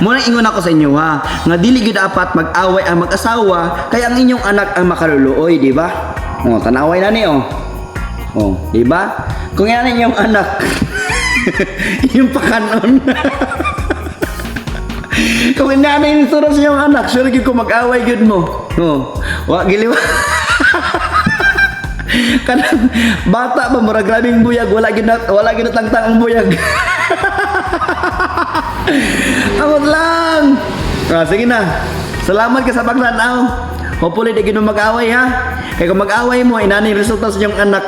Muna ingon ako sa inyo ha, nga dili gyud dapat mag-away ang mag-asawa kay ang inyong anak ang makaluluoy, di ba? Oh, tanaway na ni oh. Oh, di ba? Kung yan inyong anak, yung pakanon. Kung inana yung sura sa inyong anak, sure gyud ko mag-away gyud mo. Oh, wa giliw. Kanang bata ba, murag grabing buyag, wala gyud tangtang ang buyag. Amot lang. Ah, sige na. Salamat ka sa pagtanaw. Hopefully di gyud mo mag-away ha. Kay kung mag-away mo, inani resulta sa inyong anak.